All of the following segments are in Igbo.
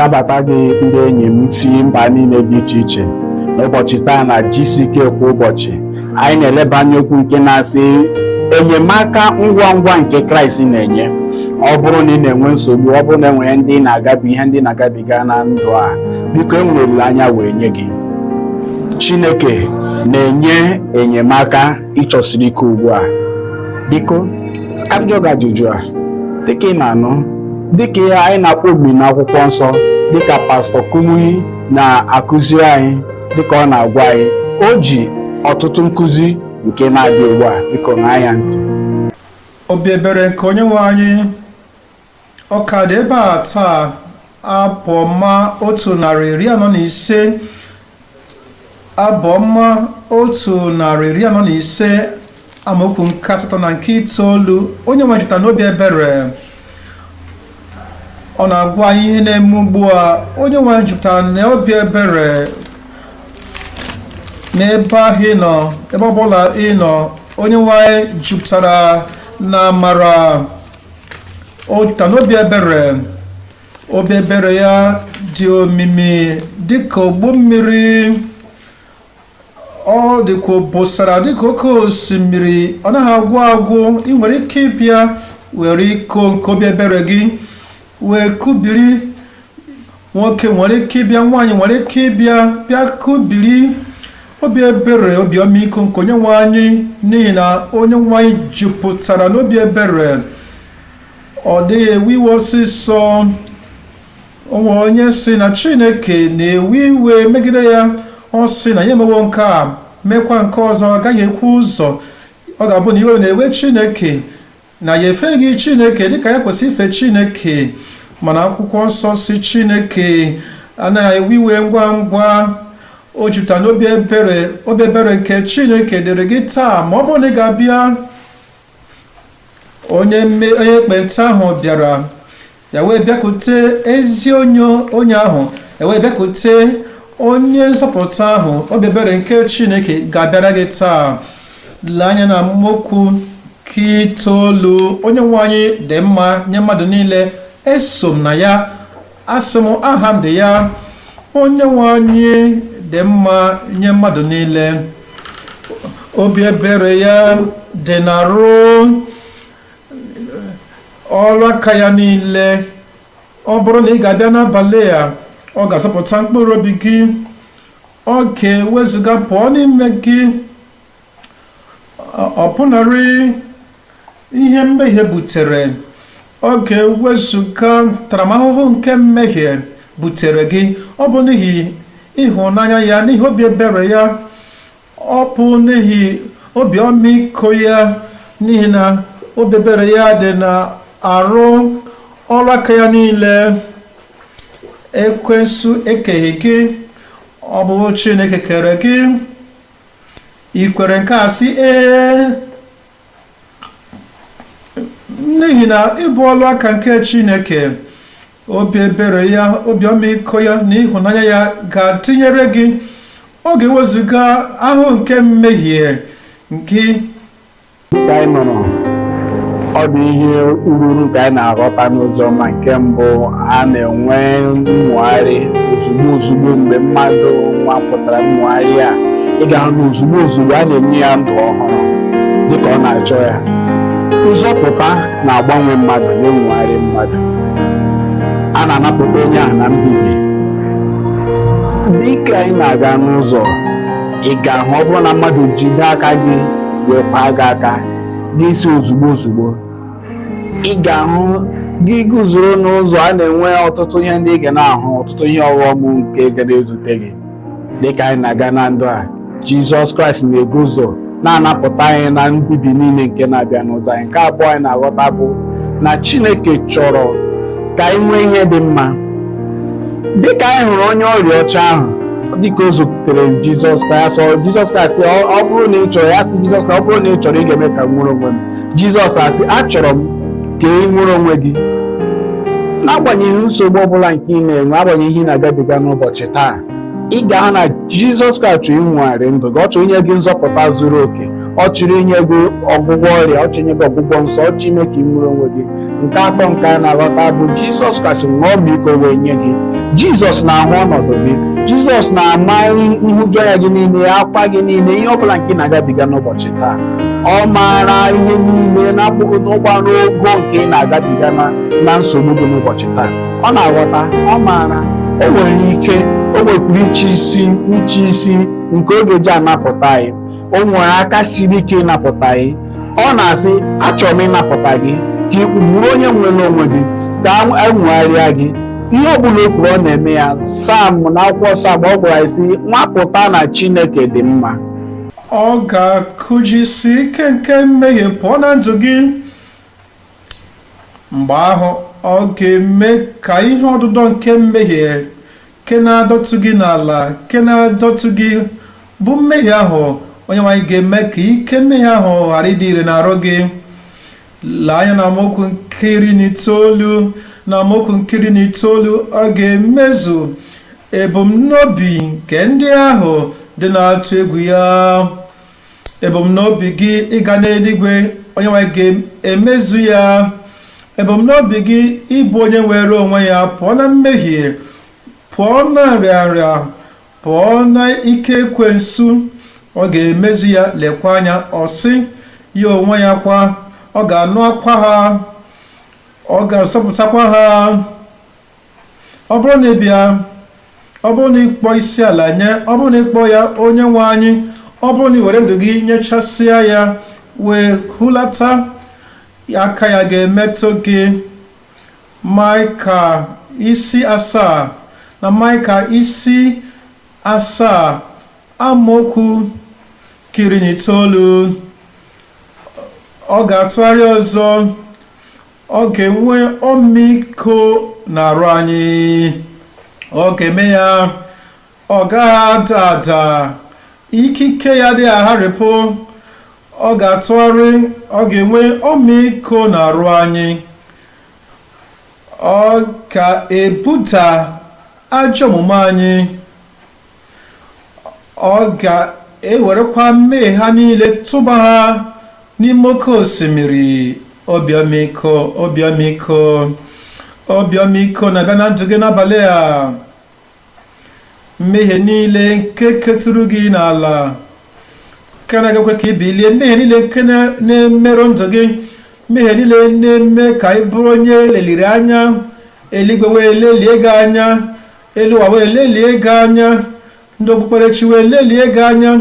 Na-anabata gị, ndị enyi m si mba niile dị iche iche. N'ụbọchị taa na GCK kwa ụbọchị, anyị na-eleba anya okwu nke na-asị enyemaka ngwa ngwa nke Kraịst na-enye. Ọ bụrụ na ị na-enwe nsogbu, ọ bụrụ na enwere ndị ị na-agabi ihe ndị na-agabiga na ndụ a, biko, enwere olileanya wee nye gị. Chineke na-enye enyemaka ịchọsiri ike ugbu a. Biko, ka m jụọ gị ajụjụ a dịka ị na-anụ, dịka ihe anyị na-akpọ omimi n'akwụkwọ nsọ, dịka Pastọ Kumuyi na-akụziri anyị, dịka ọ na-agwa anyị, o ji ọtụtụ nkụzi nke na-abịa ugbu a. Biko, ṅaa ya ntị. Obi ebere nke Onyenwe anyị ọ ka dị ebe a taa. Abụ Ọma 145, Abụ Ọma 145, amaokwu nke 8 na nke 9. Onye nwe jupụtara n'obi ebere. Ọ na-agwa anyị ihe na-eme ugbu a. Onye nwe jupụtara n'obi ebere n'ebe ahụ ị nọ, ebe ọbụla ị nọ. Onye nwe anyị jupụtara na amara, o jupụtara n'obi ebere. Obi ebere ya dị omimi dịka ogbu mmiri, ọ dịkwa obosara dịka oke osimiri, ọ naghị agwụ agwụ. Ị nwere ike ịbịa were iko nke obi ebere gị wee kubiri. Nwoke nwere ike ịbịa, nwaanyị nwere ike ịbịa, bịa kubiri obi ebere, obi ọmịiko nke Onye nwe anyị, n'ihi na Onye nwe anyị jupụtara n'obi ebere. Ọ dịghị ewe iwe ọsịsọ. Onwe onye si na Chineke na-ewe iwe megide ya, ọ sị na ya emewo nke a, mekwa nke ọzọ, agaghị ekwu ụzọ. Ọ ga-abụ na iwe na-ewe Chineke na ya efeghị Chineke dịka ya kwesịrị ife Chineke. Mana akwụkwọ nsọ si Chineke anaghị ewe iwe ngwa ngwa, o jupụtara n'obi ebere. Obi ebere nke Chineke dịrị gị taa ma ọ bụrụ na ị ga-abịa. Onye ekpenta ahụ bịara, ya wee bịakwute ezi onye ahụ, ya wee bịakwute onye nzọpụta ahụ. Obi ebere nke Chineke ga-abịara gị taa. Lee anya na amaokwu nke 9. Onye nwe anyị dị mma nye mmadụ niile. Eso m na ya, asị m aha m dị ya. Onye nwe anyị dị mma nye mmadụ niile, obi ebere ya dị n'arụ ọrụ aka ya niile. Ọ bụrụ na ị ga-abịa n'abalị a, ọ ga-azọpụta mkpụrụ obi gị, ọ ga-ewezuga pụọ n'ime gị ọbụnarị ihe mmehie butere, ọ ga-ewezuga ntaramahụhụ nke mmehie butere gị. Ọ bụ n'ihi ịhụnanya ya, n'ihi obi ebere ya, ọ bụ n'ihi obi ọmịiko ya, n'ihi na obi ebere ya dị na arụ ọrụ aka ya niile. Ekwensu ekeghị gị, ọ bụ Chineke kere gị. Ị kwere nke a? Sị ee, n'ihi na ịbụ ọlụ aka nke Chineke. Obi ebere ya, obi ọmịiko ya na ịhụnanya ya ga-atụnyere gị. Ọ ga-ewezuga ahụ nke mmehie gị. Dịka anyị nụrụ, ọ dị ihe ururu nke anyị na-aghọta n'ozi ọma. Nke mbụ, a na-enwe mmụgharị ozugbo ozugbo mgbe mmadụ nwa pụtara mmụgharị a. Ị ga-ahụ na ozugbo ozugbo a na-enye ya ndụ ọhụrụ dịka ọ na-achọ ya. Nzọpụta na-agbanwe mmadụ, na-enwegharị mmadụ, a na-anapụta onye ahụ na mbibi. Dịka anyị na-aga n'ụzọ, ị ga-ahụ, ọ bụrụ na mmadụ jide aka gị wee kwaa gị aka n'isi, ozugbo ozugbo ị ga-ahụ gị guzoro n'ụzọ, a na-enwe ọtụtụ ihe ndị ị ga na-ahụ, ọtụtụ ihe ọghọm nke ga na-ezute gị. Dịka anyị na-aga na ndụ a, Jizọs Kraịst na-eguzo na-anapụta anyị na mbibi niile nke na-abịa n'ụzọ anyị. Nke abụọ anyị na-aghọta bụ na Chineke chọrọ ka anyị nwee ihe dị mma. Dịka anyị hụrụ onye ọrịa ọcha ahụ, dịka o zutere Jizọs Kraịst, ọ Jizọs Kraịst sị, ọ bụrụ na ị chọrọ ya, sị Jizọs Kraịst, "Ọ bụrụ na ị chọrọ, ị ga-eme ka m nwere onwe m." Jizọs asị, "Achọrọ m ka ị nwere onwe gị." N'agbanyeghị nsogbu ọbụla nke ị na-enwe, agbanyeghị ihe ị na-agabiga n'ụbọchị taa, ị ga-ahụ na Jizọs Kraịst chọrọ inwegharị ndụ gị. Ọ chọrọ inye gị nzọpụta zuru oke. Ọ chọrọ inye gị ọgwụgwọ ọrịa, ọ chọrọ inye gị ọgwụgwọ nsọ, ọ chọrọ ime ka ị nwere onwe gị. Nke atọ nke a na-aghọta bụ Jizọs Kraịst nwere ọmịiko wee nye gị. Jizọs na-ahụ ọnọdụ gị. Jizọs na-ama nhụjuanya gị niile, akwa gị niile, ihe ọbụla nke ị na-agabiga n'ụbọchị taa. Ọ maara ihe niile na-abụghị n'ụgba n'ogo nke ị na-agabiga na nsogbu gị n'ụbọchị taa. Ọ na-aghọta, ọ maara, o nwere ike, o nwekwara iche isi nke ọ ga-eji anapụta anyị. O nwere aka siri ike ịnapụta anyị. Ọ na-asị, "Achọrọ m ịnapụta gị ka ị bụrụ onye nwere onwe gị, ka enwegharịa gị." Ihe ọ bụla o kwuru, ọ na-eme ya. Sam na akwụkwọ Sam, ọ gwara anyị sị, "Nwapụta na Chineke dị mma." Ọ ga-akụjisi ike nke mmehie pụọ na ndụ gị. Mgbe ahụ, ọ ga-eme ka ihe ọdụdọ nke mmehie nke na-adọtụ gị n'ala, nke na-adọtụ gị, bụ mmehie ahụ, Onye nwe anyị ga-eme ka ike mmehie ahụ ghara ịdị ire n'arụ gị. Lee anya na amaokwu nke 19. Na amaokwu nke 19, ọ ga-emezu ebumnobi nke ndị ahụ dị na-atụ egwu ya. Ebumnobi gị ịga n'eluigwe, Onye nwe anyị ga-emezu ya. Ebumnobi gị ịbụ onye nwere onwe ya pụọ na mmehie, pụọ na nrịanrịa, pụọ na ike ekwensu, ọ ga-emezu ya. Lekwa anya, ọ sị ya onwe ya kwa, ọ ga-anụ akwa ha, ọ ga-azọpụtakwa ha. Ọ bụrụ na ị bịa, ọ bụrụ na ịkpọ isi ala nye, ọ bụrụ na ịkpọ ya Onye nwe anyị, ọ bụrụ na ị were ndụ gị nyechasịa ya wee hulata aka, ya ga-emetụ gị. Maịka isi 7, na Maịka isi 7, amaokwu 19, ọ ga-atụgharị ọzọ, ọ ga-enwe ọmịiko n'arụ anyị. Ọ ga-eme ya, ọ gaghị ada ada, ikike ya adịghị agharịpụ. Ọ ga-atụgharị, ọ ga-enwe ọmịiko n'arụ anyị. Ọ ga-ebuda ajọ omume anyị, ọ ga-ewerekwa mmehie ha niile tụba ha n'ime oke osimiri. Obiọmiko, obiọmiko, obiọmiko na-abịa na ndụ gị n'abalị a. Mmehie niile nke ketụrụ gị n'ala, nke na-agakwe ka ị bilie, mmehie niile nke na-emerụ ndụ gị, mmehie niile na-eme ka ị bụrụ onye leliri anya, eluigwe wee lelie gị anya, elu ụwa wee lelie gị anya, ndị okpukperechi wee lelie gị anya,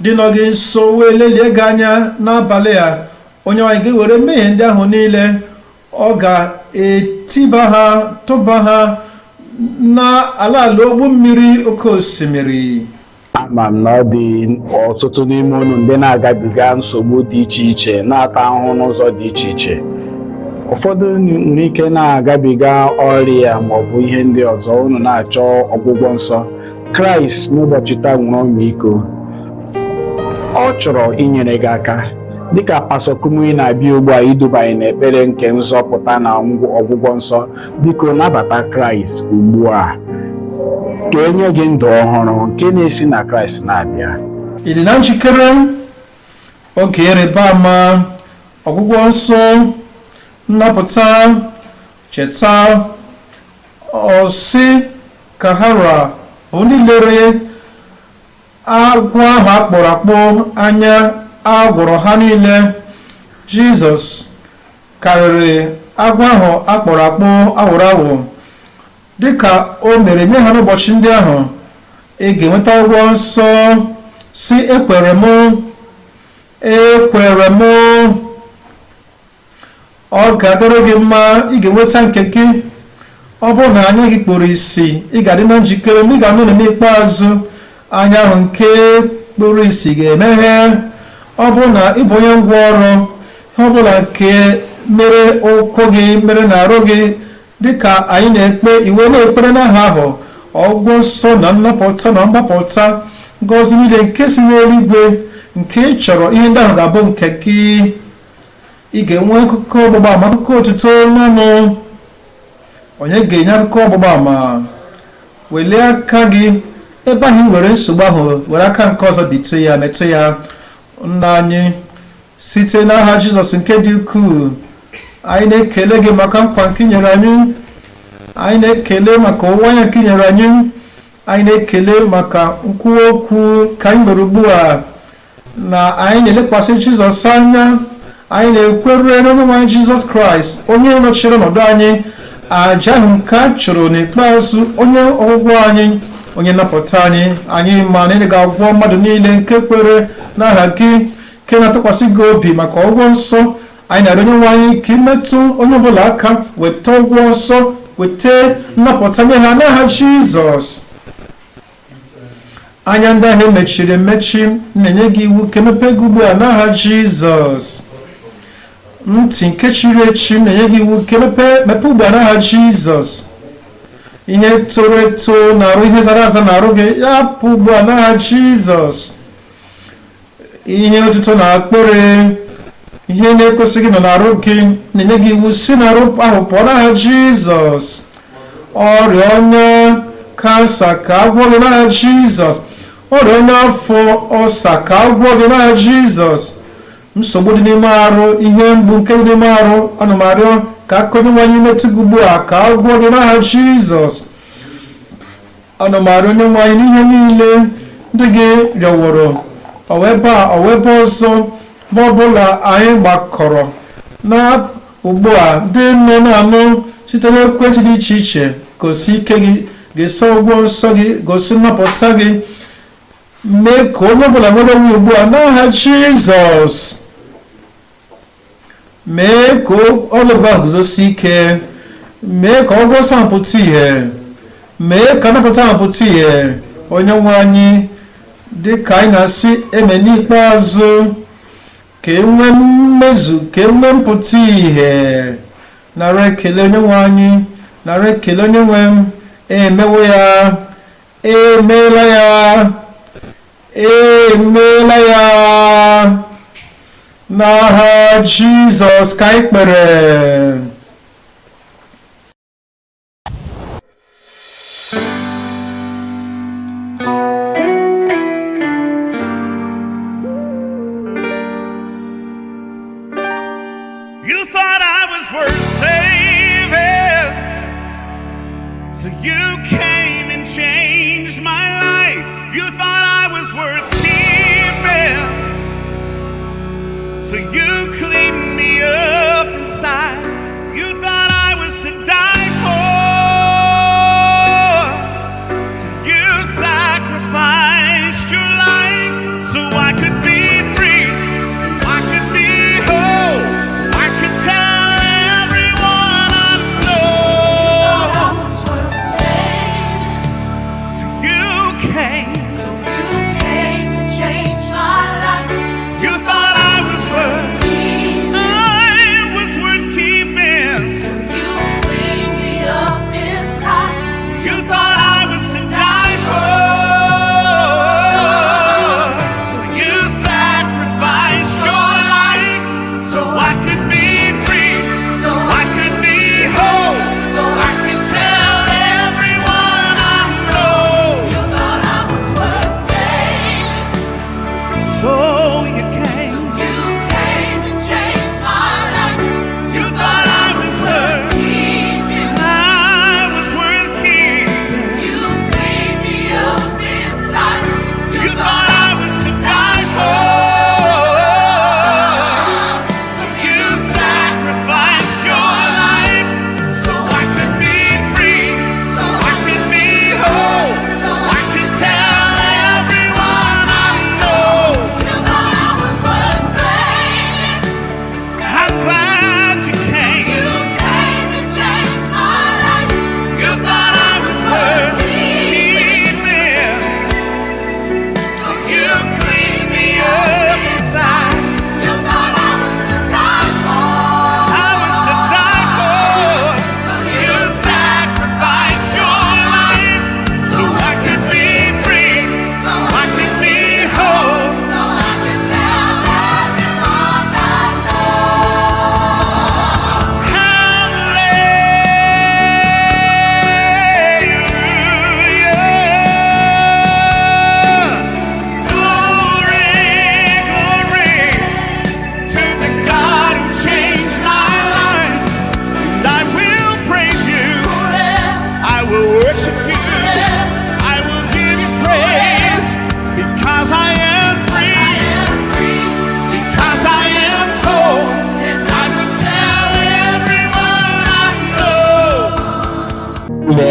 dị nọ gị nso wee lelie gị anya, n'abalị a, Onye nwe anyị ga-ewere mmehie ndị ahụ niile, ọ ga-etiba ha, tụba ha na ala ala ogbu mmiri oke osimiri. Ama m na ọ dị ọtụtụ n'ime unu ndị na-agabiga nsogbu dị iche iche, na-ata ahụhụ n'ụzọ dị iche iche. Ụfọdụ nwere ike na-agabiga ọrịa ma ọ bụ ihe ndị ọzọ. Unu na-achọ ọgwụgwọ nsọ. Kraịst n'ụbọchị taa nwere ọmịiko, ọ chọrọ inyere gị aka. Dịka Pastọ Kumuyi na-abịa ugbu a iduba anyị n'ekpere nke nzọpụta na ọgwụgwọ nsọ, biko nabata Kraịst ugbu a ka enye gị ndụ ọhụrụ nke na-esi na Kraịst na-abịa. Ị dị na njikere? Oge ịrịba ama, ọgwụgwọ nsọ, nnapụta. Cheta, ọsị kahara bụ ndị lere agwọ ahụ akpọrọ akpọ anya, a gwọrọ ha niile. Jizọs karịrị agwọ ahụ akpọrọ akpọ awụrụ awụ. Dịka o mere nye ha n'ụbọchị ndị ahụ, ị ga-enweta ụgwọ nsọ. Si, "Ekwere m, ekwere m." Ọ ga-adịrị gị mma, ị ga-enweta nke gị. Ọ bụrụ na anya gị kpuru isi, ị ga-adị na njikere ma ị ga-anụ na ikpeazụ anya ahụ nke kpuru isi ga-emeghe. Ọ bụrụ na ị bụ onye ngwọrọ, ihe ọbụla nke mere ụkwụ gị, mere na arụ gị, dịka anyị na-ekpe iwe na-ekpere n'aha ahụ, ọgwụgwọ nsọ na nnapụta na mgbapụta, ngọzi niile nke si n'eluigwe nke ị chọrọ, ihe ndị ahụ ga-abụ nke gị. Ị ga-enwe akụkọ ọgbụgba ama, akụkọ otuto n'ọnụ. Onye ga-enye akụkọ ọgbụgba ama? Welie aka gị ebe ahụ ị nwere nsogbu ahụ, were aka nke ọzọ bitụ ya, metụ ya. Nna anyị, site n'aha Jizọs nke dị ukwuu, anyị na-ekele gị maka nkwa nke i nyere anyị. Anyị na-ekele maka ụwa anya nke i nyere anyị. Anyị na-ekele maka nkwuwa okwu ka anyị mere ugbu a na anyị na-elekwasị Jizọs anya. Anyị na-ekwere n'Onyenwe anyị Jizọs Kraịst, onye nọchiri ọnọdụ anyị, aja ahụ nke a chụrụ n'ikpeazụ, onye ọgwụgwọ anyị, onye nnapụta anyị. Anyị ma na ị ga-agwọ mmadụ niile nke kwere n'aha gị, nke na-atụkwasị gị obi maka ọgwụgwọ nsọ. Anyị na-arịọ, Onyenwe anyị, ka imetụ onye ọbụla aka, weta ọgwụgwọ nsọ, weta nnapụta nye ha n'aha Jizọs. Anya ndị ahụ emechiri emechi, na-enye gị iwu ka emepe gị ugbu a n'aha Jizọs. Ntị nke chiri echi, na-enye gị iwu ka emepe, mepe ugbu a n'aha Jizọs. Ihe toro eto na-arụ, ihe zara aza na-arụ gị, ya pụ ugbu a n'aha Jizọs. Ihe otuto na akpịrị, ihe na-ekwesịghị nọ n'arụ gị, na-enye gị iwu, si n'arụ ahụ pụọ n'aha Jizọs. Ọrịa ọnya kansa, ka agwọ gị n'aha Jizọs. Ọrịa ọnya afọ, ọsa, ka agwọ gị n'aha Jizọs. Nsogbu dị n'ime arụ, ihe mgbu nke dị n'ime arụ, ana m arịọ ka aka Onyenwe anyị metụ gị ugbu a, ka agwọ gị n'aha Jizọs. Ana m arịọ Onyenwe anyị n'ihe niile ndị gị rịọworo, ọwa ebe a, ọwa ebe ọzọ, ma ọbụla anyị gbakọrọ na ugbu a, ndị nọ na-anụ site n'ekwentị dị iche iche, gosi ike gị, gosi ọgwụgwọ nsọ gị, gosi nnapụta gị. Mee ka onye ọbụla nwere onwe ugbu a n'aha Jizọs. Mee ka ọlụba ahụ guzosi ike. Mee ka ọgwụgwọ nsọ ahụ pụta ìhè. Mee ka nnapụta ahụ pụta ìhè. Onye nwe anyị, dị ka anyị na-asị eme n'ikpeazụ, ka e nwee mmezu, ka e nwee mpụta ìhè. Nara ekele, Onye nwe anyị. Nara ekele, onye nwe m. Emewo ya, emeela ya, emeela ya. N'aha Jizọs ka anyị kpere. You thought I was worth saving, so you came and changed my life. You thought I was worth keeping, so you cleaned me up inside. You thought I was to die for, so you sacrificed your life so I could be free, so I could be whole, so I could tell everyone I know. Was worth saving. So you came, So you came to change my life. You thought I was worth Keeping.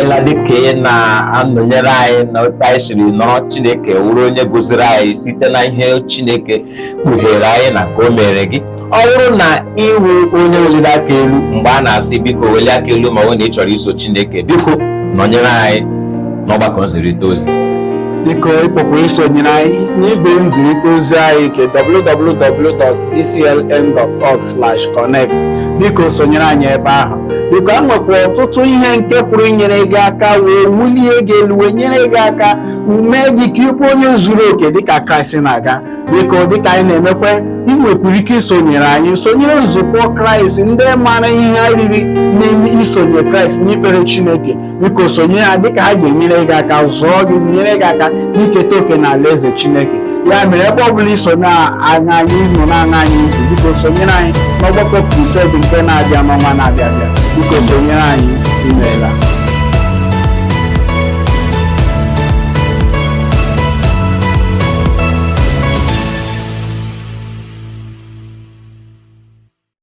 Imeela dịka ị na-anọnyere anyị na otu anyị siri nọrọ. Chineke wụrụ onye goziri anyị site na ihe Chineke kpughere anyị na nke o mere gị. Ọ bụrụ na ịwụ onye weliri aka elu mgbe a na-asị biko welie aka elu, ma ọ bụrụ na ị chọrọ iso Chineke, biko nọnyere anyị n'ọgbakọ nzirịta ozi. Biko, ịpụkwa isonyere anyị n'igwe nzirịta ozi anyị nke www.ecln.org/connect. Biko sonyere anyị ebe ahụ. Biko, a nwekwa ọtụtụ ihe nke pụrụ inyere gị aka wee wulie gị elu, wee nyere gị aka mee gị ka ịbụ onye zuru oke dịka Kraịst na-aga. Biko, dịka anyị na-emekwa, ị nwekwara ike isonyere anyị, sonyere nzukọ Kraịst ndị mara ihe ha riri n'ime isonye Kraịst n'ikpere Chineke. Biko sonyere ha, dịka ha ga-enyere gị aka, zụọ gị, nyere gị aka n'iketa oke na alaeze Chineke. Ya mere, ebe ọ bụla iso na-aṅa anyị nọ na-aṅa anyị ntị, biko sonyere anyị n'ọgbakọ crusade nke na-abịa n'ọnwa na-abịa abịa. Biko sonyere anyị. Imeela.